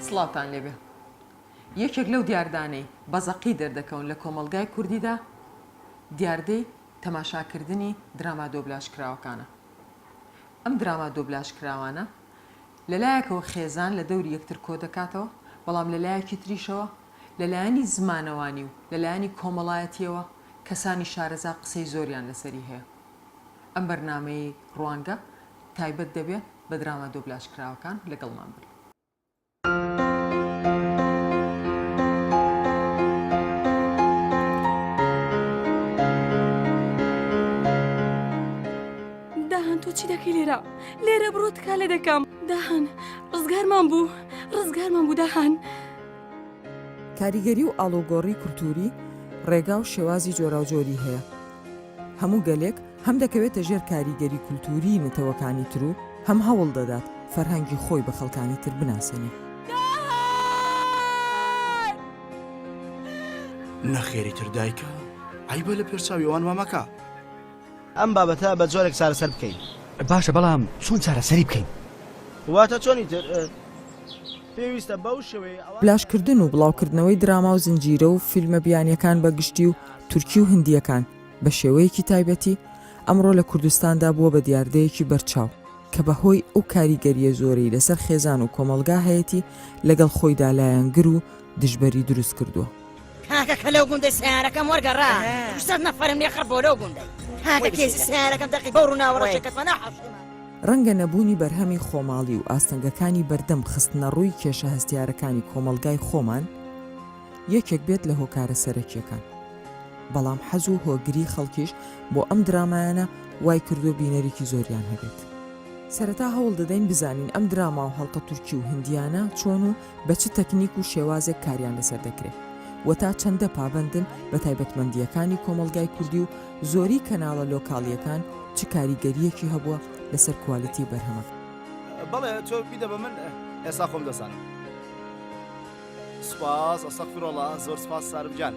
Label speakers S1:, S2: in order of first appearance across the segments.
S1: سڵاوتان لێبێ. یەکێک لەو دیاردانەی بە زەقی دەردەکەون لە کۆمەڵگای کوردیدا دیاردەی تەماشاکردنی دراما دۆبلاژکراوەکانە. ئەم دراما دۆبلاژکراوانە لە لایەکەوە خێزان لە دەوری یەکتر کۆدەکاتەوە، بەڵام لە لایەکی تریشەوە لە لایەنی زمانەوانی و لە لایەنی کۆمەڵایەتییەوە کەسانی شارەزا قسەی زۆریان لەسەری هەیە. ئەم بەرنامەیەی ڕوانگە تایبەت دەبێ بە دراما دۆبلاژکراوەکان، لەگەڵمان بن.
S2: داهان تۆ چی دەکەی لێرە لێرە بڕۆ تکا لێ دەکەم داهان ڕزگارمان بوو ڕزگارمان بوو داهان.
S1: کاریگەری و ئاڵوگۆڕی کولتووری ڕێگا و شێوازی جۆراوجۆری هەیە. هەموو گەلێک هەم دەکەوێتە ژێر کاریگەری کولتووریی نەتەوەکانی تر و هەم هەوڵ دەدات فەرهەنگی خۆی بە خەڵکانی تر بناسێنێ.
S3: نەخێر ئیتر دایکە عەیبە لە پێش چاوی ئەوان وا مەکە.
S4: ئەم بابەتە بە جۆرێک چارەسەر بکەین.
S5: باشە بەڵام چۆن چارەسەری بکەین؟
S4: واتە چۆن ئیتر پێویستە بەو شێوەیەی ئەوان.
S1: بلاشکردن و بڵاوکردنەوەی دراما و زنجیرە و فیلمە بیانییەکان بە گشتی و تورکی و هندییەکان بە شێوەیەکی تایبەتی، ئەمڕۆ لە کوردستاندا بووە بە دیاردەیەکی بەرچاو کە بە هۆی ئەو کاریگەرییە زۆرەی لەسەر خێزان و کۆمەڵگا هەیەتی لەگەڵ خۆیدا لایەنگر و دژبەری دروست کردووە.
S6: کاکە کە لەو گوندەی سەیارەکەم وەرگەڕا 200 نەفەرم لێ خڕ بۆ لەو گوندەی کاکە کێسی سەیارەکەم دەقی بەو ڕووناوە ڕەشە کەتمە ناو حەوشەی
S1: ڕەنگە نەبوونی بەرهەمی خۆماڵی و ئاستەنگەکانی بەردەم خستنەڕووی کێشە هەستیارەکانی کۆمەڵگای خۆمان یەکێک بێت لە هۆکارە سەرەکییەکان، بەڵام حەز و هۆگری خەڵکیش بۆ ئەم درامایانە وای کردووە بینەرێکی زۆریان هەبێت. سەرەتا هەوڵ دەدەین بزانین ئەم دراما و هەڵقە تورکی و هندییانە چۆن و بە چ تەکنیک و شێوازێک کاریان لەسەر دەکرێ و تا چەندە پابەندن بە تایبەتمەندییەکانی کۆمەڵگای کوردی و زۆریی کەناڵە لۆکاڵییەکان چ کاریگەرییەکی هەبووە لەسەر کوالیتی بەرهەمەکە.
S4: بەڵێ تۆ بیدە بە من ئێستا خۆم دەزانم. سوپاس استغفراللە زۆر سوپاس سارم گیان.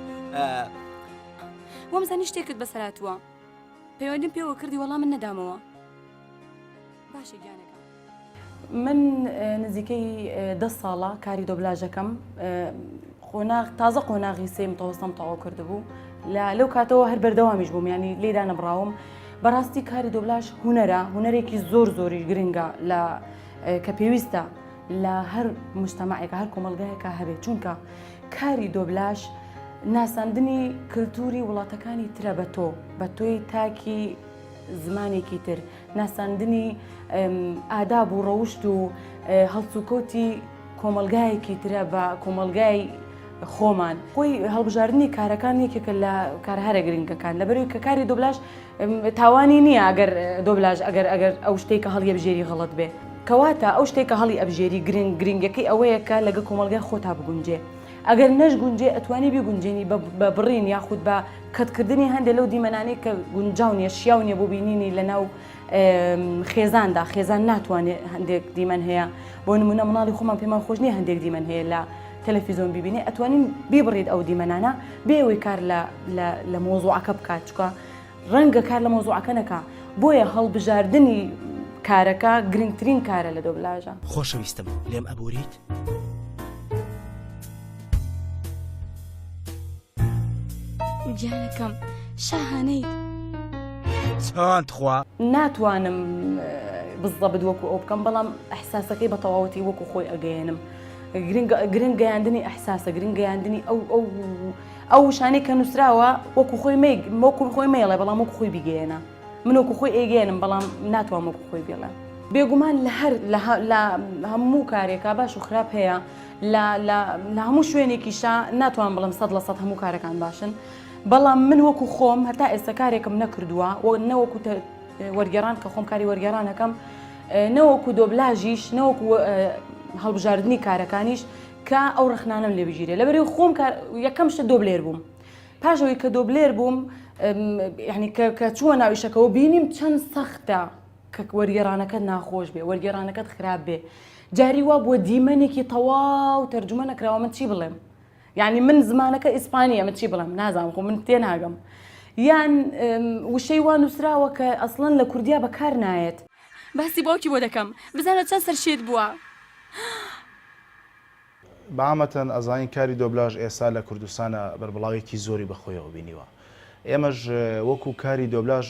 S2: وامزانی شتێکت بەسەر هاتووە پەیوەندیم پێوە کردی وەڵامت نەدامەوە باشە گیانەکەم. من نزیکەی دە ساڵە کاری دۆبلاژەکەم قۆناغ تازە قۆناغی سێ متەوەستەم تەواو کردبوو لە لەو کاتەوە هەر بەردەوامیش بووم ینی لێدا نەبراوم بەڕاستی کاری دۆبلاژ هونەرە هونەرێکی زۆر زۆریش گرنگە لە کە پێویستە لە هەر مجتەمەعێکا هەر کۆمەڵگایەکا هەبێت چونکە کاری دۆبلاژ ناساندنی کلتوری وڵاتەکانی ترە بە تۆ بە تۆی تاکی زمانێکی تر ناساندنی ئاداب و ڕەوشت و هەڵسوکەوتی کۆمەلگایەکی ترە بە کۆمەلگای خۆمان خۆی هەڵبژاردنی کارەکان یەکێکە لە کارە هەرە گرنگەکان لەبەرەوەی کە کاری دۆبلاژ تاوانی نییە ئەگەر دۆبلاژ ئەگەر ئەگەر ئەو شتەی کە هەڵی ئەبژێری غەڵەت بێ. کەواتە ئەو شتەی کە هەڵی ئەبژێری گرنگ گرنگەکەی ئەوەیە کە لەگە کۆمەڵگای خۆتا بگونجێ. ئەگەر نەشگونجێ ئەتوانی بیگونجێنی بە بە بڕین یاخود بە cut کردنی هەندێ لەو دیمەنانەی کە گونجاو نییە شیاو نییە بۆ بینینی لەناو خێزاندا خێزان ناتوانێ هەندێک دیمەن هەیە بۆ نمونە مناڵی خۆمان پێمان خۆش نییە هەندێک دیمەن هەیە لە تەلەفیزۆن بیبینێ ئەتوانین بیبڕیت ئەو دیمەنانە بێ ئەوەی کار لە لە لە مۆزوعەکە بکات چکە ڕەنگە کار لە مۆزوعەکە نەکا بۆیە هەڵبژاردنی کارەکە گرنگترین کارە لە دۆبلاژە.
S5: خۆشەویستم لێم ئەبوریت؟
S2: گیانەکەم شاهانەیت.
S4: چۆن تخوا؟
S2: ناتوانم بزەبت وەکو ئەو بکەم بەڵام ئەحساسەکەی بە تەواوەتی وەکو خۆی ئەگەیەنم گرنگ گرنگ گەیاندنی ئەحساسە گرنگ گەیاندنی ئەو ئەو ئەو وشانەی کە نووسراوە وەکو خۆی مەی وەکو خۆی مەیڵێ بەڵام وەکو خۆی بیگەیەنە من وەکو خۆی ئەیگەیەنم بەڵام ناتوانم وەکو خۆی بیڵێم بێگومان لە هەر لە هەموو کارێکا باش و خراپ هەیە لە لە لە هەموو شوێنێکیشا ناتوانم بڵێم 100% هەموو کارەکان باشن بەڵام من وەکو خۆم هەتا ئێستا کارێکم نەکردووە و نەوەکو وەرگێڕان کە خۆم کاری وەرگێڕانەکەم نەوەکو دۆبلاژیش نەوەکو هەڵبژاردنی کارەکانیش کە ئەو ڕەخنانەم لێ بگیرێ لەبەرەوەی خۆم کار یەکەم شت دۆبلێر بووم پاش ئەوەی کە دۆبلێر بووم یعنی کە کە چووە ناو ئیشەکەوە بینیم چەند سەختە کە وەرگێڕانەکەت ناخۆش بێ وەرگێڕانەکەت خراپ بێ جاری وا بووە دیمەنێکی تەواو تەرجومە نەکراوە من چی بڵێم یعنی من زمانەکە ئیسپانیە من چی بڵێم نازانم خۆ من تێناگەم یان وشەی وا نووسراوە کە ئەسڵەن لە کوردیا بەکار نایەت باسی باوکی بۆ دەکەم بزانە چەند سەرشێت بووە.
S7: بە عامەتەن ئەزانین کاری دۆبلاژ ئێستا لە کوردستانا بەربڵاویەکی زۆری بە خۆیەوە بینیوە. ئێمەش وەکو کاری دۆبلاژ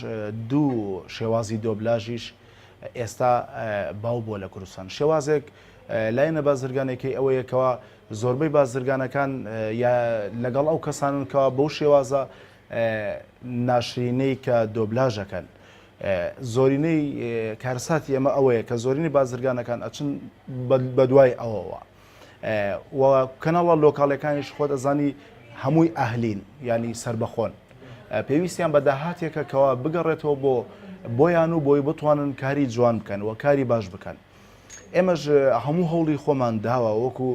S7: دوو شێوازی دۆبلاژیش ئێستا باو بووە لە کوردستان. شێوازێک لایەنە بازرگانێکەی ئەوەیە کەوا زۆربەی بازرگانەکان یا لەگەڵ ئەو کەسانن کەوا بەو شێوازە ناشرینەی کە دۆبلاژەکەن زۆرینەی کارەساتی ئێمە ئەوەیە کە زۆرینەی بازرگانەکان ئەچن بەدوای ئەوەوە و کەناڵە لۆکاڵەکانیش خۆت ئەزانی هەمووی ئەهلین ینی سربەخۆن پێویستیان بە داهاتێکە کەوا بگەڕێتەوە بۆ بۆیان و بۆی بتوانن کاری جوان بکەن و کاری باش بکەن ئێمەش هەموو هەوڵی خۆمان داوە وەکو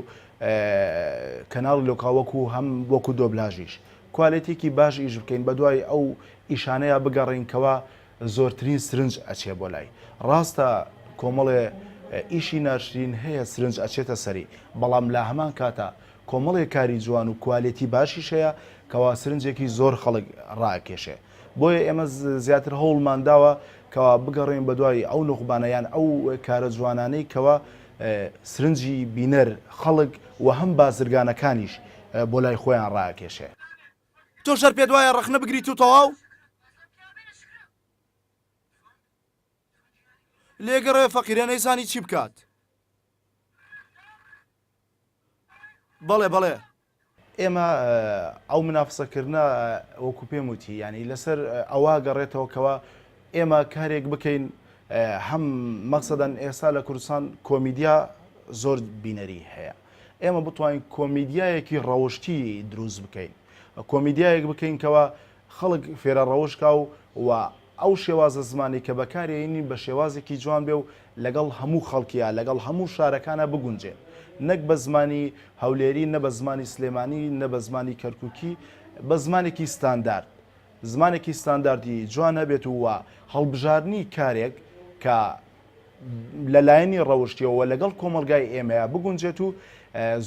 S7: کەناڵی لۆکاڵ وەکو هەم وەکو دۆبلاژیش کوالێتیەکی باش ئیش بکەین بەدوای ئەو ئیشانەیا بگەڕێین کەوا زۆرترین سرنج ئەچێ بۆ لای. ڕاستە کۆمەڵێ ئیشی ناشرین هەیە سرنج ئەچێتە سەری بەڵام لە هەمان کاتا کۆمەڵێ کاری جوان و کوالێتی باشیش هەیە کەوا سرنجێکی زۆر خەڵک ڕائەکێشێ بۆیە ئێمە زیاتر هەوڵمان داوە کەوا بگەڕێین بەدوای ئەو نوخبانە یان ئەو کارە جوانانەی کەوا سرنجی بینەر، خەڵک و هەم بازرگانەکانیش بۆ لای خۆیان ڕاکێشێ.
S3: تۆش هەر پێت وایە ڕەخنە بگریت و تەواو؟ لێگەڕێ فەقیرە نەیزانی چی بکات. بەڵێ بەڵێ.
S7: ئێمە ئەو منافسەکردنە وەکو پێم وتی یانی لەسەر ئەوە گەڕێتەوە کەوا ئێمە کارێک بکەین هەم مەقسەدەن ئێستا لە کوردستان کۆمیدیا زۆر بینەری هەیە ئێمە بتوانین کۆمیدیایەکی ڕەوشتی دروست بکەین کۆمیدیایەک بکەین کەوا خەڵک فێرە ڕەوشت کا و و ئەو شێوازە زمانەی کە بەکاری ئەینین بە شێوازێکی جوان بێ و لەگەڵ هەموو خەڵکیا لەگەڵ هەموو شارەکانا بگونجێ نەک بە زمانی هەولێری نە بە زمانی سلێمانی نە بە زمانی کەرکوکی بە زمانێکی ستاندارد زمانێکی ستانداردی جوان هەبێت و و هەڵبژاردنی کارێک کە لە لایەنی ڕەوشتیەوە لەگەڵ کۆمەڵگای ئێمەیا بگونجێت و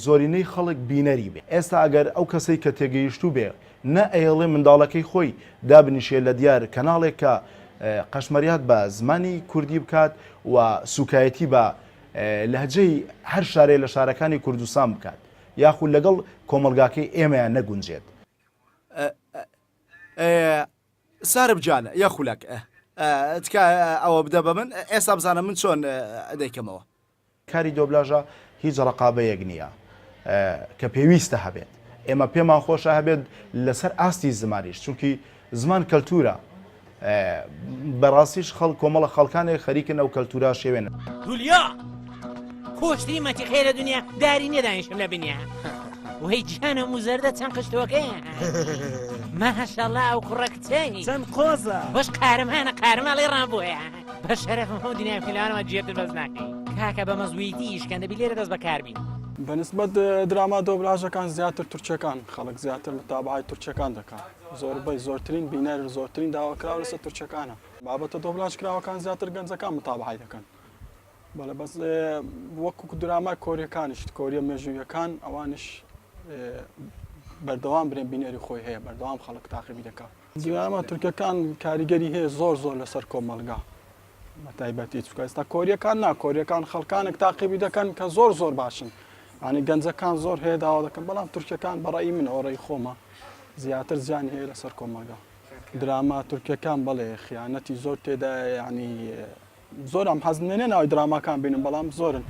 S7: زۆرینەی خەڵک بینەری بێ. ئێستا ئەگەر ئەو کەسەی کە تێگەیشتوو بێ نە ئەیەڵێ منداڵەکەی خۆی دابنیشێ لە دیار کەناڵێک کە قەشمەریات بە زمانی کوردی بکات و سوکایەتی بە لەهجەی هەر شارێ لە شارەکانی کوردستان بکات یاخود لەگەڵ کۆمەڵگاکەی ئێمەیا نەگونجێت.
S3: سارب جان یە خولەک تکایە ئەوە بدە بە من ئێستا بزانە من چۆن دەیکەمەوە.
S7: کاری دۆبلاژە هیچ ڕەقابەیەک نییە کە پێویستە هەبێت ئێمە پێمان خۆشە هەبێت لەسەر ئاستی زمانیش چونکی زمان کەلتورە بەڕاستیش خەڵ کۆمەڵە خەڵکانێک خەریکن ئەو کەلتورە شێوێنن.
S6: دولیا خۆشترین مەتیقەیە لە دنیا داری نییە دانیشم لە بنیا وەی گیانە موزەردە چەند قشتۆکەیە ماشەڵا ئەو کوڕە کچەی
S8: چەند قۆزە
S6: بەش قارەمانە قارەماڵی ڕابۆیە بە شەرەفم هەموو دنیای فیلانەوە جێتر بەس ناکەی کاکە بە مەزویتی ئیشکەن دەبی لێرە دەست بەکاربین.
S9: بە نسبەت دراما دۆبلاژەکان زیاتر تورکیەکان خەڵک زیاتر متابعای تورکیەکان دەکا زۆربەی زۆرترین بینەر زۆرترین داواکراو لەسەر تورکیەکانە بابەتە دۆبلاژ کراوەکان زیاتر گەنجەکان متابعای دەکەن بەڵێ بەس وەکو درامای کۆریەکانیش کۆریە مێژوویەکان ئەوانیش بەردەوام برێن بینەری خۆی هەیە بەردەوام خەڵک تاقیبی دەکات دراما تورکەکان کاریگەری هەیە زۆر زۆر لەسەر کۆمەلگا بەتایبەتی چکە ئێستا کۆریەکان نا کۆریەکان خەڵکانێک تاقیبی دەکەن کە زۆر زۆر باشن ینی گەنجەکان زۆر هەیە داوا دەکەن بەڵام تورکەکان بەڕی من ئۆڕی خۆمە زیاتر زیانی هەیە لەسەر کۆمەلگا دراما تورکەکان بەڵێ خیانەتی زۆر تێدا ینی زۆرم حەز نێ ناوی دراماکان بینم بەڵام زۆرن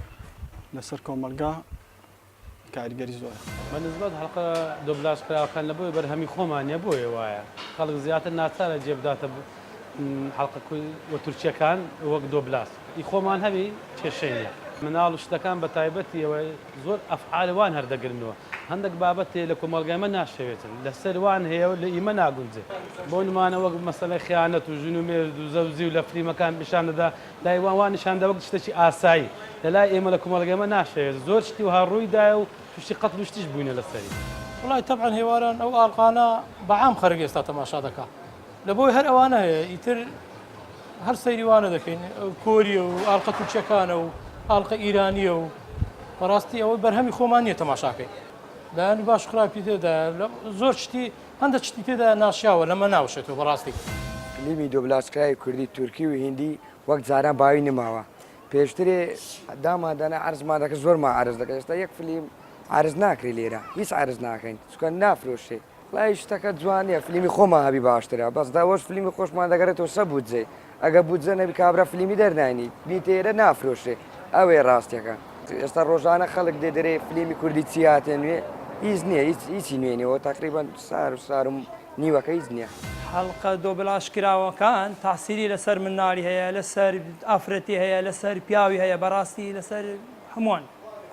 S9: لەسەر کۆمەلگا کاریگەری زۆرە.
S10: بە نسبەت هەڵقە دۆبلاژ کراوەکان لە بۆیە بەرهەمی خۆمان نیە بۆیە وایە خەڵک زیاتر ناچارە جێ بداتە حەڵقە و تورکیەکان وەک دۆبلاژ ئی خۆمان هەبی کێشەی نیە. مناڵ و شتەکان بە تایبەتی ئەوە زۆر ئەفعال وان هەر دەگرنەوە هەندەک بابەت هەیە لە کۆمەڵگای مە ناشەوێتن لەسەر وان هەیە و لە ئیمە ناگونجێ بۆ نمانە وەک مەسەلەی خیانەت و ژن و مێرد و زەوجی و لە فلیمەکان پیشان دەدا لای وان وا نیشان دا وەک شتێکی ئاسایی لە لای ئێمە لە کۆمەڵگای مە ناشەوێت زۆر شتی وەها ڕووی دایە و توشی قەتل و شتیش بووینە لەسەری.
S11: وەڵای تەبعەن هێواران ئەو ئاڵقانە بە عام خەرک ئێستا تەماشا دەکا لە بۆی هەر ئەوانە هەیە ئیتر هەر سەیری وانە دەکەین کۆریە و ئاڵقە تورکیەکانە و ئاڵقە ئیرانیە و بەڕاستی ئەوەی بەرهەمی خۆمان نییە تەماشاکەی لایەنی باش خراپی تێدا زۆر شتی هەندە شتی تێدا ناشیاوە لەمە ناوشێتەوە بەڕاستی.
S12: فلیمی دۆبلاژکراوی کوردی تورکی و هیندی وەک جاران باوی نماوە پێشترێ دامان دەنا عەرزمان دەکرد زۆرمان عەرز دەکرد ئێستا یەک فلیم. عەرز ناکرێ لێرە هیچ عەرز ناکەین چونکە نافرۆشرێ وەڵایی شتەکە جوان نیە فلیمی خۆمان هەبی باشترە بەس دەوەش فلیمی خۆشمان دەگەڕێتەوە سەر بودجەی ئەگە بودجە نەبی کابرا فلیمی دەرناینی بیتە ئێرە نافرۆشرێ ئەوەیە ڕاستیەکە ئێستا ڕۆژانە خەڵک دێ دەرێ فلیمی کوردی چی هاتێ نوێ هیچ نییە هیچ هیچی نوێ نیەوە تقریبا سار و سار و نیوەکە هیچ نییە.
S8: حەڵقە دۆبلاژ کراوەکان تاسیری لەسەر مناڵی هەیە لەسەر ئافرەتی هەیە لەسەر پیاوی هەیە بەڕاستی لەسەر هەمووان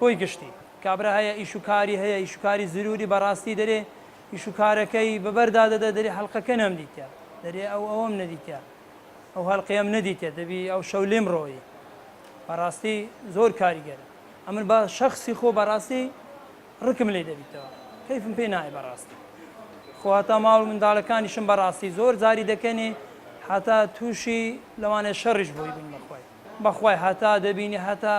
S8: کۆی گشتی. کابرا هەیە ئیش و کاری هەیە ئیش و کاری زروری بەڕاستی دەرێ ئیش و کارەکەی بەبەردا دەدە دەرێ حەلقەکە نەم دیتە دەرێ ئەو ئەوەم نەدیتە ئەو هەلقەیەم نەدیتە دەبی ئەو شەو لێم ڕۆیی بەڕاستی زۆر کاریگەرە ئەمن بە شەخسی خۆ بەڕاستی ڕکم لێ دەبیتەوە کەیفم پێ نایە بەڕاستی خۆ هەتا ماڵ و منداڵەکانیشم بەڕاستی زۆر جاری دەکەنێ هەتا تووشی لەوانەیە شەڕیش بۆی بین بەخوای. بەخوای هەتا دەبینی هەتا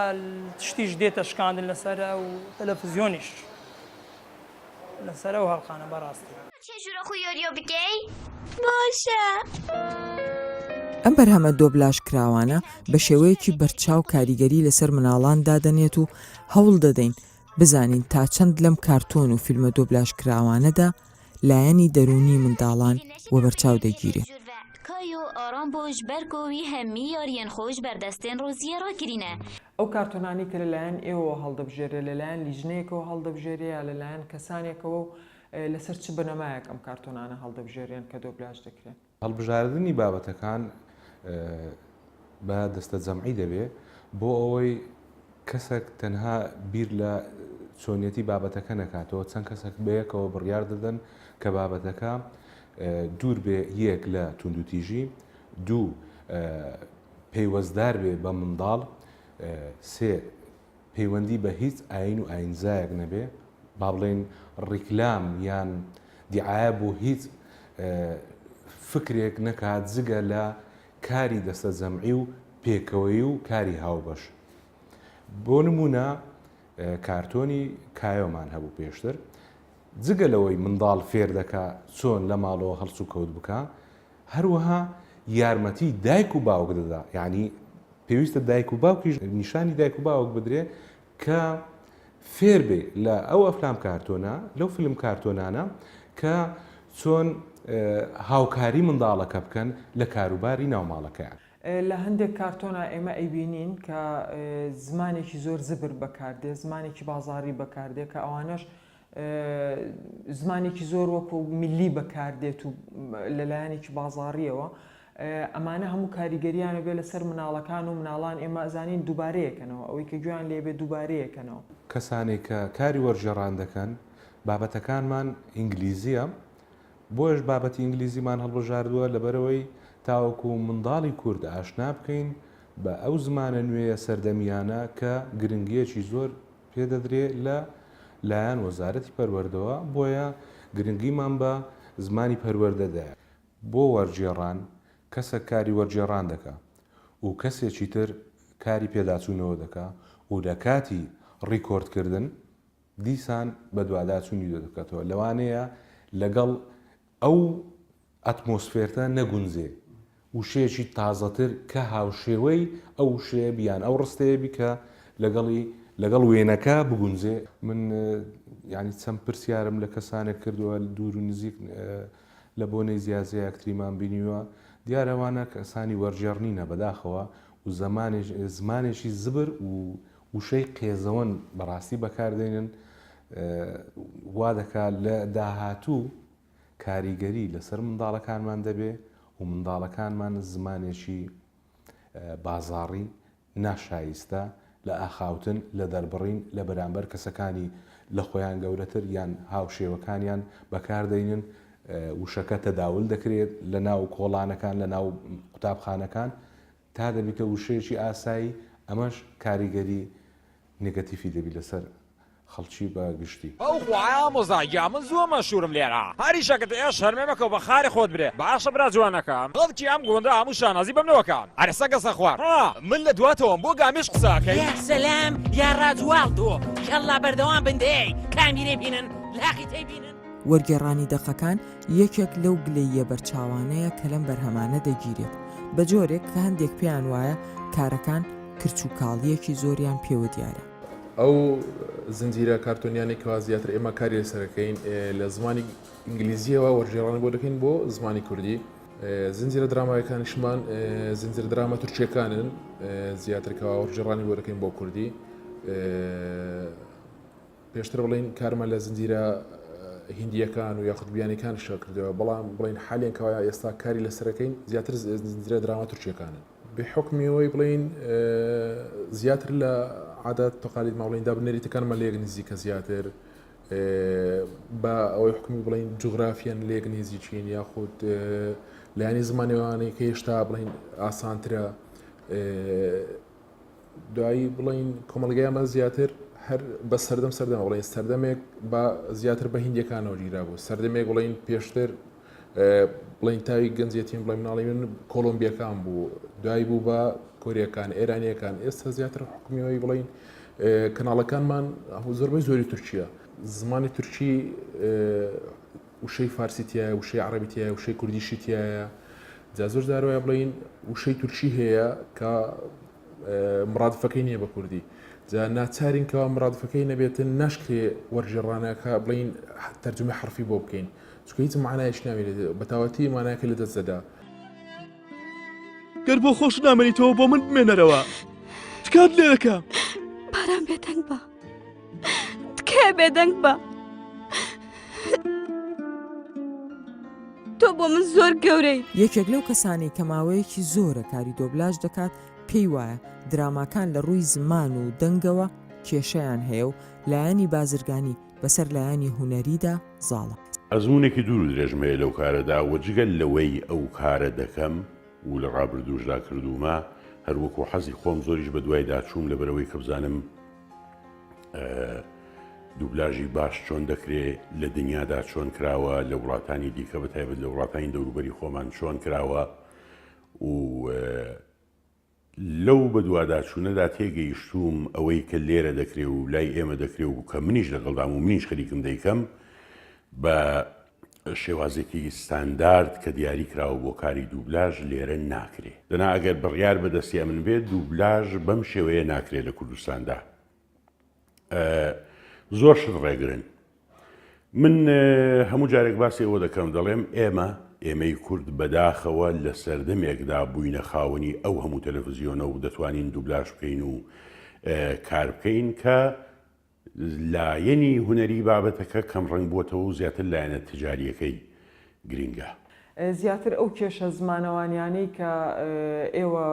S8: شتیش دێتە شکاندن لەسەر ئەو تەلەفزیۆنیش لەسەر ئەو هەڵقانە بەڕاستی.
S1: ئەم بەرهەمە دۆبلاژ کراوانە بە شێوەیەکی بەرچاو کاریگەری لەسەر مناڵان دادەنێت و هەوڵ دەدەین بزانین تا چەند لەم کارتۆن و فیلمە دۆبلاژ کراوانەدا لایەنی دەروونی منداڵان وەبەرچاو دەگیرێ.
S13: ئەو کارتۆنانەی کە لەلایەن ئێوەوە هەڵدەبژێرێ لەلایەن لیژنەیەکەوە هەڵدەبژێرێ یا لەلایەن کەسانێکەوە و لەسەر چ بنەمایەک ئەم کارتۆنانە هەڵدەبژێرێن کە دۆبلاژ دەکرێن؟
S14: هەڵبژاردنی بابەتەکان بە دەستەجەمعی دەبێ بۆ ئەوەی کەسەک تەنها بیر لە چۆنیەتی بابەتەکە نەکاتەوە، چەند کەسەک بەیەکەوە بڕیار دەدەن کە بابەتەکە دوور بێ یەک لە توندوتیژی، دوو پەیوەستدار بێ بە منداڵ، سێ پەیوەندی بە هیچ ئایین و ئایینزایەک نەبێ، با بڵێین ڕیکلام یان دیعایە بۆ هیچ فکرێک نەکات جگە لە کاری دەستەجەمعی و پێکەوەیی و کاری هاوبەش. بۆ نموونە کارتۆنی کایۆمان هەبوو پێشتر، جگە لەوەی منداڵ فێر دەکا چۆن لە ماڵەوە هەڵسوکەوت بکا، هەروەها یارمەتی دایک و باوک دەدا، یانی پێویستە دایک و باوکیش نیشانی دایک و باوک بدرێ کە فێر بێ لە ئەو ئەفلام کارتۆنە لەو فیلم کارتۆنانە کە چۆن هاوکاری منداڵەکە بکەن لە کاروباری ناوماڵەکەیان.
S13: لە هەندێک کارتۆنا ئێمە ئەیبینین کە زمانێکی زۆر زبر بەکاردێ، زمانێکی بازاڕی بەکاردێ کە ئەوانەش زمانێکی زۆر وەکو میللی بەکاردێت و لەلایەنێکی بازاڕیەوە ئەمانە هەموو کاریگەریانە بێ لەسەر مناڵەکان و مناڵان ئێمە ئەزانین دووبارەیەکەنەوە ئەوەی کە گوێیان لێ بێ دووبارەیەکەنەوە.
S14: کەسانێک کە کاری وەرگێڕان دەکەن بابەتەکانمان ئینگلیزییە بۆیەش بابەتی ئینگلیزیمان هەڵبژاردووە لەبەرئەوەی تاوەکو منداڵی کورد ئاشنا بکەین بە ئەو زمانە نوێیە سەردەمییانە کە گرنگییەکی زۆر پێدەدرێ لە لایەن وەزارەتی پەروەردەوە، بۆیە گرنگیمان بە زمانی پەروەردە دایە. بۆ وەرگێڕان، کەسەک کاری وەرگێڕان دەکا و کەسێکی تر کاری پێداچوونەوە دەکا و لە کاتی ڕیکۆردکردن دیسان بەدواداچوونی دەکاتەوە، لەوانەیە لەگەڵ ئەو ئەتمۆسفێرتە نەگونجێ، وشەیەکی تازەتر کە هاوشێوەی ئەو وشەیە بی یان ئەو ڕستەیە بی کە لەگەڵی لەگەڵ وێنەکە بگونجێ. من یانی چەند پرسیارم لە کەسانێک کردووە دوور و نزیک لە بۆنەی زیازە یەکتریمان بینیوە، دیارە ئەوانە کەسانی وەرگێڕ نینە بەداخەوە و زەمانێ زمانێکی زبر و وشەی قێزەوەن بەڕاستی بەکاردێنن وا دەکا لە داهاتوو کاریگەری لەسەر منداڵەکانمان دەبێ و منداڵەکانمان زمانێکی بازاڕی ناشایستە لە ئاخاوتن، لە دەربڕین لە بەرامبەر کەسەکانی لە خۆیان گەورەتر یان هاوشێوەکانیان بەکاردەینن، وشەکە تەداول دەکرێت لە ناو کۆڵانەکان، لە ناو قوتابخانەکان تا دەبیتە وشەیەکی ئاسایی، ئەمەش کاریگەری نێگەتیفی دەبی لەسەر خەڵکی بە گشتی.
S15: ئەو خوایە ئامۆزا گیان من زووە مەشهورم لێرە هەریشەکت ئێ شەرمێ مەکەو بە خاری خۆت برێ باشە برا جوانەکەم خەڵکی ئەم گوندە هەموو شانازی بەمنەوە کەن ئەرێ سەگە سەرخوار ها من لە دواتەوەم بۆ گامێش قسە ئەکەی.
S6: یا سەلام یا ڕاجواڵتۆ یەڵڵا بەردەوام بن دەی کامیرەی بینن لاقی تەی بینن.
S1: وەرگێڕانی دەقەکان یەکێک لەو گلەییە بەرچاوانەیە کە لەم بەرهەمانە دەگیرێت، بە جۆرێک کە هەندێک پێیان وایە کارەکان کرچ و کاڵییەکی زۆریان پێوە دیارە.
S16: ئەو زنجیرە کارتۆنیانەی کەوا زیاتر ئێمە کاری لەسەرەکەین لە زمانی ئینگلیزیەوە وەرگێڕانی بۆ دەکەین بۆ زمانی کوردی. زنجیرە درامایەکانیشمان زنجیرە دراما تورکیەکانن زیاتر کەوا وەرگێڕانی بۆ دەکەین بۆ کوردی. پێشتر بڵین کارمان لە زنجیرە هیندیەکان و یاخود بیانەکانیشا کردەوە بەڵام بڵین حالیان کەوا ئێستا کاری لەسەرەکەین زیاتر زنجیرە دراما تورکیەکانن. بحوکمی ئەوەی بڵێین زیاتر لە عادات تقالید ما بڵێین داب نەریتەکانمان لەیەک نزیکە زیاتر بە ئەوەی حکومی بڵین جوگرافیان لێک نزیکین یاخود لایەنی زمانەوانەی کە هێشتا بڵین ئاسانترە دوایی بڵین کۆمەلگایمە زیاتر هەر بە سەردەم سەردەمە بڵێن سەردەمێک بە زیاتر بە هندیەکانەوە گیرا بوو سەردەمێک بڵین پێشتر بڵێین تاوی گەنجێتیم بڵێ مناڵی من کۆلۆمبیەکان بوو دوای بوو بە کۆریەکان ئێرانیەکان ئێستا زیاتر حکومیەوەی بڵین کەناڵەکانمان زۆربەی زۆری تورکیا زمانی تورکی وشەی فارسی تایە وشەی عربی تایە وشەی کوردیشی تایە جا زۆر جارۆیە بڵین وشەی تورکی هەیە کە مرادفەکەی نییە بە کوردی جا ناچارین کەوا مرادفەکەی نەبێتن ناشکرێ وەرگێڕانەکە بڵین تەرجمە حرفی بۆ بکەین چونکە هیچ مەعنایەکی نامێنێت بەتەواوەتی مانایەکە لەدەست دەدا.
S17: گەر بۆ خۆشت نامێنیتەوە بۆ من بمێنەرەوە تکات لێ دەکەم.
S18: باران بێدەنگ بە تکایە بێدەنگ بە تۆ بۆ من زۆر گەورەی.
S1: یەکێک لەو کەسانەی کە ماوەیەکی زۆرە کاری دۆبلاژ دەکات پێی وایە دراماکان لە ڕووی زمان و دەنگەوە کێشەیان هەیە و لایەنی بازرگانی بەسەر لایەنی هونەریدا زاڵە.
S19: ئەزموونێکی دوور و درێژم هەیە لەو کارەدا و جگە لەوەی ئەو کارە دەکەم و لە ڕابردووشدا کردوومە، هەر وەکوو حەزی خۆم زۆریش بە دوایدا چووم لەبەرئەوەی کە بزانم دوبلاژی باش چۆن دەکرێ، لە دنیادا چۆن کراوە، لە وڵاتانی دیکە بە تایبەت لە وڵاتانی دەوروبەری خۆمان چۆن کراوە و لەو بەدواداچوونەدا تێگەیشتووم ئەوەی کە لێرە دەکرێ و لای ئێمە دەکرێ و کە منیش لەگەڵدام و منیش خەریکم دەیکەم بە شێوازێکی ستاندارد کە دیاری کراوە بۆ کاری دووبلاژ لێرە ناکرێ. دەنا ئەگەر بڕیار بە دەستی ئەمن بێت دووبلاژ بەم شێوەیە ناکرێ لە کوردستاندا. زۆر شت ڕێگرن. من هەموو جارێک باسی ئەوە دەکەم دەڵێم ئێمە ئێمەی کورد بەداخەوە لە سەردەمێکدا بووینە خاوەنی ئەو هەموو تەلەفزیۆنە و دەتوانین دوبلاش بکەین و کار بکەین کە لایەنی هونەری بابەتەکە کەم ڕەنگ بووەتەوە و زیاتر لایەنە تجاریەکەی گرینگە.
S13: زیاتر ئەو کێشە زمانەوانیانەی کە ئێوە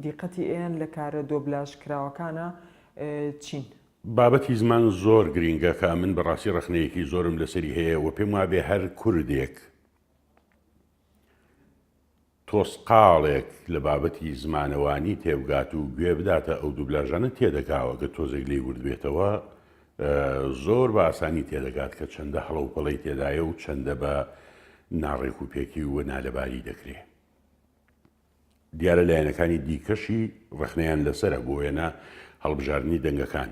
S13: دیقەتی ئەیەن لە کارە دۆبلاژ کراوەکانا چین؟
S19: بابەتی زمان زۆر گرینگە کە من بەڕاستی ڕەخنەیەکی زۆرم لەسەری هەیە و پێم وابێ هەر کوردێک تۆسقاڵێک لە بابەتی زمانەوانی تێبگات و گوێ بداتە ئەو دوبلاژانە تێدەگاوە گە تۆزێک لێی ورد بێتەوە زۆر بە ئاسانی تێدەگات کە چەندە هەڵە و پەڵەی تێدایە و چەندە بە ناڕێک و پێکی و نالەباری دەکرێ. دیارە لایەنەکانی دیکەشی ڕەخنەیان لەسەرە، بۆ وێنە هەڵبژاردنی دەنگەکان.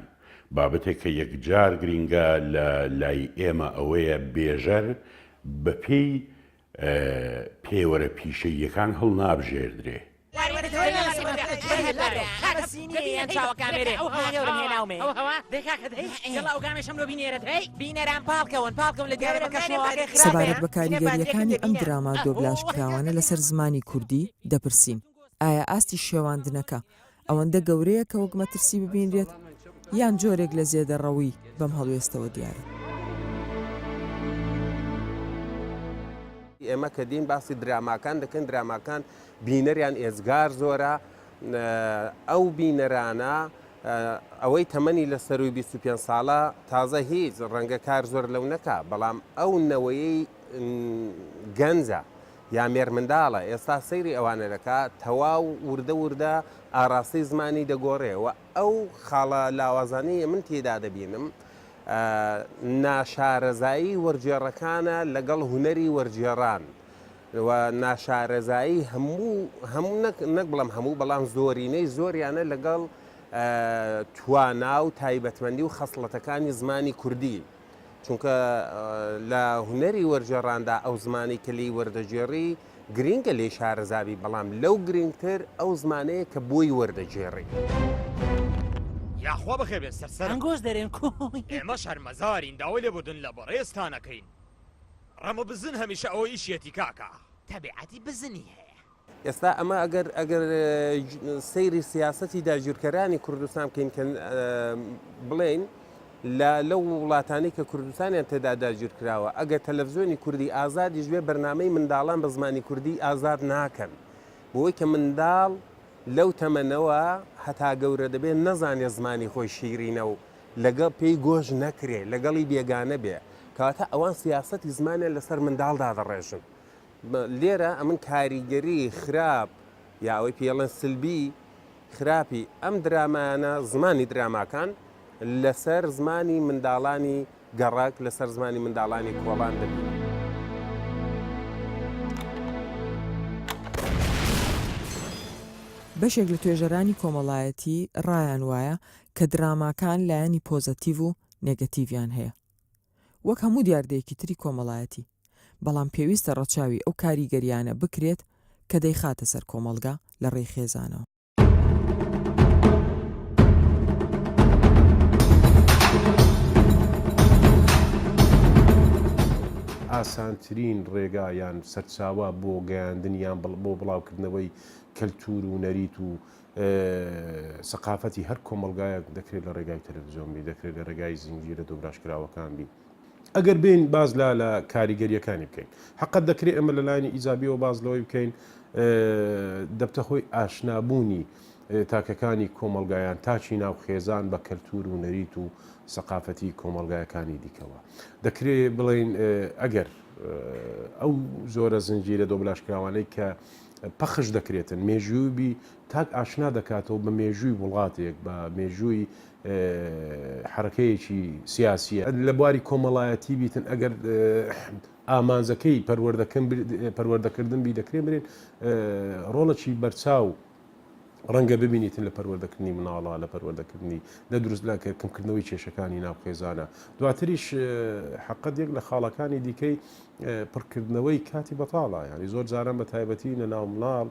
S19: بابەتێک کە یەکجار گرینگە لە لای ئێمە ئەوەیە بێژەر بە پێی پێوەرە پیشەییەکان هەڵنابژێردرێ.
S1: سەبارەت بە کاریگەرییەکانی ئەم دراما دۆبلاژکراوانە لەسەر زمانی کوردی، دەپرسین، ئایا ئاستی شێواندنەکە ئەوەندە گەورەیە کە وەک مەترسی ببینرێت، یان جۆرێک لە زێدەڕەوی بەم هەڵوێستەوە دیارە؟
S20: ئێمە کە دێین باسی دراماکان دەکەین، دراماکان بینەریان ئێجگار زۆرە، ئەو بینەرانە ئەوەی تەمەنی لە سەرووی 25 ساڵە تازە هیچ ڕەنگە کار زۆر لەو نەکا، بەڵام ئەو نەوەیەی گەنجە یا مێرمنداڵە ئێستا سەیری ئەوانە دەکا تەواو وردە وردە ئاڕاستەی زمانی دەگۆڕێ و ئەو خاڵە لاوازانەی من تێیدا دەبینم ناشارەزایی وەرگێڕەکانە لەگەڵ هونەری وەرگێڕان و ناشارەزایی هەموو هەموو نەک نەک بڵێم هەموو بەڵام زۆرینەی زۆریانە لەگەڵ توانا و تایبەتمەندی و خەسڵەتەکانی زمانی کوردی چونکە لە هونەری وەرگێڕاندا ئەو زمانەی کە لێی وەردەگێڕی گرینگە لێی شارەزابی بەڵام لەو گرینگتر ئەو زمانەیە کە بۆی وەردەگێڕی.
S15: یاخوا بەخێر بێن سەر سەرم.
S6: ئەنگۆش دەرێن کۆی.
S15: ئێمە شەرمەزارین داوای لێبوردن لە بەڕێزتان ئەکەین. ڕەمە بزن هەمیشە ئەوە ئیشیەتی کاکە. تەبیعەتی بزنی هەیە.
S20: ئێستا ئەمە ئەگەر ئەگەر سەیری سیاسەتی داگیرکەرانی کوردستان بکەین کە بڵێین لە لەو وڵاتانی کە کوردستانیان تێدا داگیر کراوە ئەگەر تەلەڤزیۆنی کوردی ئازادیش بێ بەرنامەی منداڵان بە زمانی کوردی ئازاد ناکەن بۆی کە منداڵ لەو تەمەنەوە هەتا گەورە دەبێت نەزانێت زمانی خۆی شیرینە و لەگەڵ پێی گۆش نەکرێ لەگەڵی بێگانە بێ کەواتە ئەوان سیاسەتی زمانیان لەسەر منداڵ دادەڕێژن لێرە ئەمن کاریگەری خراپ یا ئەوەی پێڵێن سلبی خراپی ئەم درامایانە زمانی دراماکان لەسەر زمانی منداڵانی گەڕەک لەسەر زمانی منداڵانی کۆڵان دەبینم.
S1: بەشێک لە توێژەرانی کۆمەڵایەتی ڕایان وایە کە دراماکان لایەنی پۆزەتیڤ و نێگەتیڤیان هەیە وەک هەموو دیاردەیەکی تری کۆمەڵایەتی، بەڵام پێویستە ڕەچاوی ئەو کاریگەرییانە بکرێت کە دەیخاتە سەر کۆمەڵگا لە ڕێی خێزانەوە.
S21: ئاسانترین ڕێگا یان سەرچاوە بۆ گەیاندن یان بۆ بڵاوکردنەوەی کەلتوور و نەریت و سەقافەتی هەر کۆمەڵگایەک دەکرێت لە ڕێگای تەلەفزیۆن بی، دەکرێت لە ڕێگای زنجیرە دۆبلاژکراوەکان بی. ئەگەر بێین باس لە لە کاریگەرییەکانی بکەین، حەقە دەکرێت ئێمە لە لایەنی ئیجابیەوە باس لەوەی بکەین دەبتە هۆی ئاشنابوونی تاکەکانی کۆمەڵگا یان تاکی ناو خێزان بە کەلتوور و نەریت و سەقافەتی کۆمەڵگایەکانی دیکەوە. دەکرێ بڵێین ئەگەر ئەو جۆرە زنجیرە دۆبلاژکراوانەی کە پەخش دەکرێتن، مێژووی تاک ئاشنا دەکاتەوە بە مێژووی وڵاتێک، بە مێژووی حەرەکەیەکی سیاسیە. لە بواری کۆمەڵایەتی بیتن ئەگەر ئامانجەکەی پەروەردەکردن بی دەکرێ برێن ڕۆڵێکی بەرچاو ڕەنگە ببینیتن لە پەروەردەکردنی مناڵە لە پەروەردەکردنی لە دروست لە کەمکردنەوەی کێشەکانی ناو خێزانە دواتریش حەقەت یەک لە خاڵەکانی دیکەی پڕکردنەوەی کاتی بەتاڵە یانی زۆر جاران بە تایبەتی لە ناو مناڵ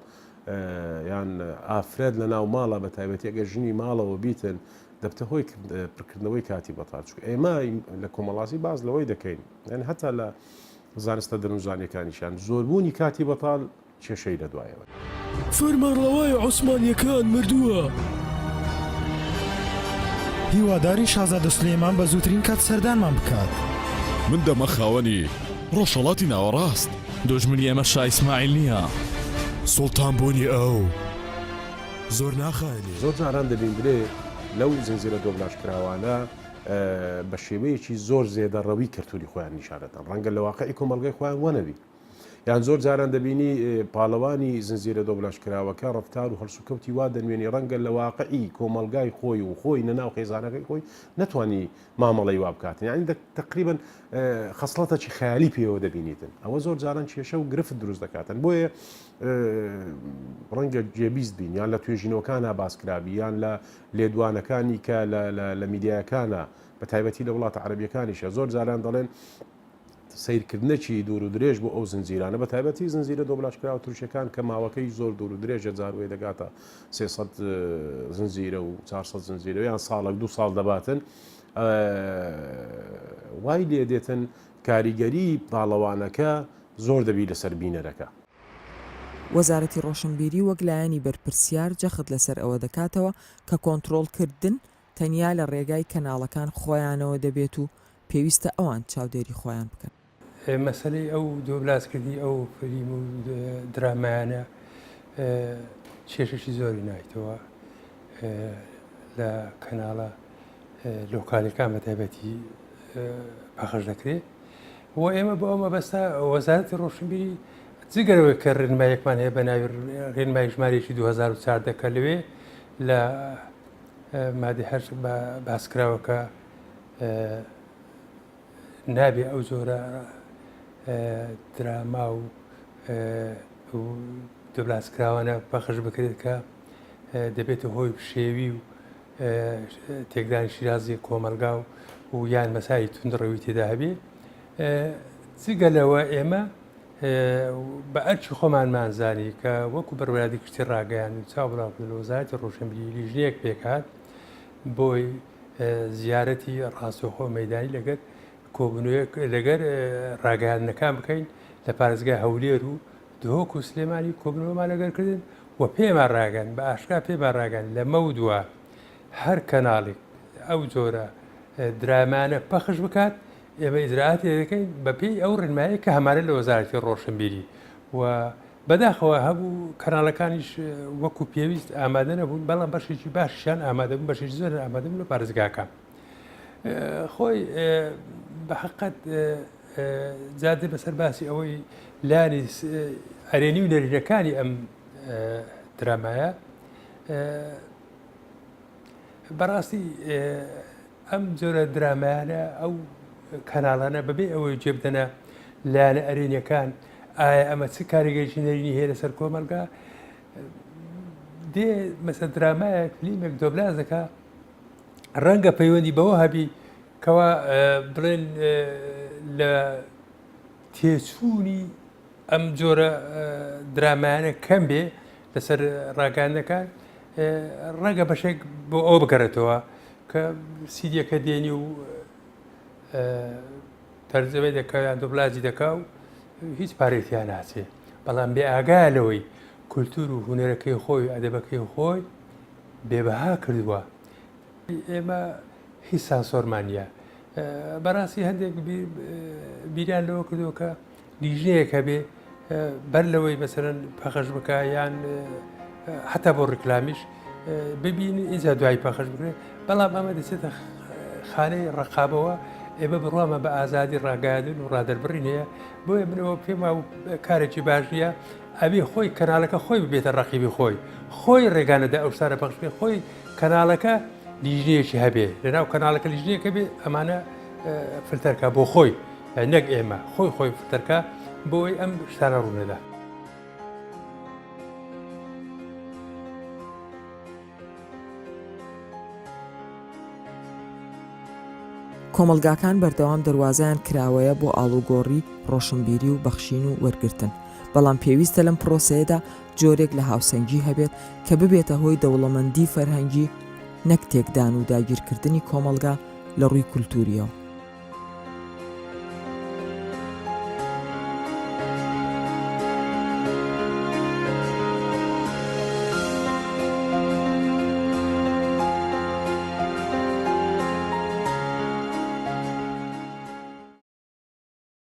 S21: یان ئافرەت لە ناو ماڵە بە تایبەتی ئەگەر ژنی ماڵەوە بیتن دەبتە هۆی پڕکردنەوەی کاتی بەتاڵ چونکە ئێمە لە کۆمەڵاسی باز لەوەی دەکەین یان هەتا لە زانستە دەروونزانیەکانیشان زۆربوونی کاتی بەتاڵ کێشەی لە دوایەوە.
S17: فەرمانڕەوای عوسمانیەکان مردووە.
S22: هیوادارین شازادە سولەیمان بە زووترین کات سەردانمان بکات.
S23: من دەمە خاوەنی ڕۆژهەڵاتی ناوەڕاست.
S24: دوژمنی ئێمە شا ئیسماعیل نییە.
S23: سوڵتان بوونی ئەو زۆر ناخایەنێ.
S21: زۆر جاران دەبیندرێ لەو زنجیرە دۆبلاژکراوانە بە شێوەیەکی زۆر زێدەڕەوی کەلتوری خۆیان نیشانەدەن، ڕەنگە لە واقعی کۆمەڵگای خۆیان وەنەبی. یان زۆر جاران دەبینی پاڵەوانی زنجیرە دۆبلاژکراوەکە ڕەفتار و هەڵسوکەوتی وا دەنوێنی ڕەنگە لە واقعی کۆمەڵگای خۆی و خۆی لە ناو خێزانەکەی خۆی نەتوانی مامەڵەی وا بکاتن یعنی تقریبا خەسڵەتەکی خەیالی پێوە دەبینیتن ئەوە زۆر جاران کێشە و گرفت دروست دەکاتن بۆیە ڕەنگە جێبیست بین یان لە توێژینەوەکانە باسکرابی یان لە لێدوانەکانی کە لە میدیایەکانە بە تایبەتی لە وڵاتە عەرەبیەکانیشە زۆر جاران دەڵێن سەیرکردنێکی دوور و درێژ بۆ ئەو زنجیرانە بە تایبەتی زنجیرە دۆبلاژکراوە تورکیەکان کە ماوەکەی زۆر دوور و درێژە جار وێ دەگاتە 300 زنجیرە و 400 زنجیرە یان ساڵێک دوو ساڵ دەباتن وای لێ دێتن کاریگەری پاڵەوانەکە زۆر دەبی لەسەر بینەرەکە.
S1: وەزارەتی ڕۆشنبیری وەک لایەنی بەرپرسیار جەخت لەسەر ئەوە دەکاتەوە کە کۆنترۆڵکردن تەنیا لە ڕێگای کەناڵەکان خۆیانەوە دەبێت و پێویستە ئەوان چاودێری خۆیان بکەن.
S25: مەسەلەی ئەو دۆبلازکردنی ئەو فلیم و درامایانە کێشەکی زۆری نایتەوە لە کەناڵە لۆکالەکان بە تایبەتی پەخش دەکرێت و ئێمە بۆ ئەو مەبەستە وەزارەتی ڕۆشنبیری جگەرەوەی کە ڕێنمایەکمان هەیە بە ناوی ڕێنمای ژمارێکی 2014 کە لەوێ لە مادەی هەشت باس کراوە کە نابێ ئەو جۆرە دراما و دۆبلازکراوانە پەخش بکرێت کە دەبێتە هۆی پشێوی و تێکدانی شیرازی کۆمەلگا و و یان مەسای توندڕەوی تێدا هەبێ جگە لەوە ئێمە بە ئەرکی خۆمانمان زانی کە وەکو بەڕێوەبەرایەتی گشتی ڕاگەیاند و چاو بڵاوکردن لە وەزارەتی ڕۆشنبیری لیژنەیەک پێکهات. بۆی زیارەتی ڕاستەوخۆ مەیدانی لەگەر کۆبوونەوەیەک لەگەر ڕاگەیاندنەکان بکەین لە پارێزگای هەولێر و دهۆک و سلێمانی کۆبوونەوەمان لەگەر کردن و پێمان ڕاگەن بە ئاشکرا پێمان ڕاگەن لەمەودوا هەر کەناڵێک ئەو جۆرە درامانە پەخش بکات ئێمە ئیجرائاتی دەکەین بەپێی ئەو ڕێنمایە کە هەمانە لە وەزارەتی ڕۆشنبیری و بەداخەوە هەبوو کەناڵەکانیش وەکو پێویست ئامادە نەبوون بەڵام بەشێکی باشیان ئامادە بوون بەشێکی زۆر ئامادە بوون لە پارێزگاکان خۆی بە حقت جادێ بەسەر باسی ئەوەی لانی ئەرێنی و نەرێنەکانی ئەم درامایە بەڕاستی ئەم جۆرە درامایانە ئەو کەناڵانە بەبێ ئەوەی جێ بدەنە لایەنە ئەرێنیەکان ئایا ئەمە چ کاریگەریی نەرێنی هەیە لەسەر کۆمەڵگا دێ مەسە درامایەک فلیمێک دۆبلاز دەکا ڕەنگە پەیوەندی بەوە هەبی کەوا بڵێن لە تێچوونی ئەم جۆرە درامایانە کەم بێ لەسەر ڕاگەیاندنەکان ڕەنگە بەشێک بۆ ئەوە بگەڕێتەوە کە سیدیەکە دێنی و تەرجەمەی دەکا یان دۆبلاجی دەکا و هیچ پارەی تیا ناچێ بەڵام بێ ئاگایە لەوەی کولتور و هونەرەکەی خۆی و ئەدەبەکەی خۆی بێبەها کردووە ئێمە هیچ سانسۆرمان نییە بەڕاستی هەندێک بیریان لەوە کردووە کە لیژنەیەک هەبێ بەر لەوەی مەسەرەن پەخش بکە یان حتا بۆ ڕیکلامیش ببین ئینجا دوای پەخش بکرێت بەڵام ئەمە دەچێتە خانەی ڕقابەوە ئێمە بڕوامە بە ئازادی ڕاگەیاندن و ڕادەربڕین هەیە بۆیە منەوە پێم کارێکی باش نییە ئەبێ خۆی کەناڵەکە خۆی ببێتە ڕقیبی خۆی خۆی ڕێگانەدا ئەو شتانە پەخش بکرێت خۆی کەناڵەکە لیژنەیەکی هەبێ لەناو کەناڵەکە لیژنەیەکە بێ ئەمانە فلتەرکە بۆ خۆی نەک ئێمە خۆی خۆی فلتەرکە بۆی ئەم شتانە ڕوونەدا.
S1: کۆمەڵگاکان بەردەوام دەروازەیان کراوەیە بۆ ئاڵوگۆڕی ڕۆشنبیری و بەخشین و وەرگرتن، بەڵام پێویستە لەم پرۆسەیەدا جۆرێک لە هاوسەنگی هەبێت کە ببێتە هۆی دەوڵەمەندی فەرهەنگی نەک تێکدان و داگیرکردنی کۆمەڵگا لە ڕووی کولتوورییەوە.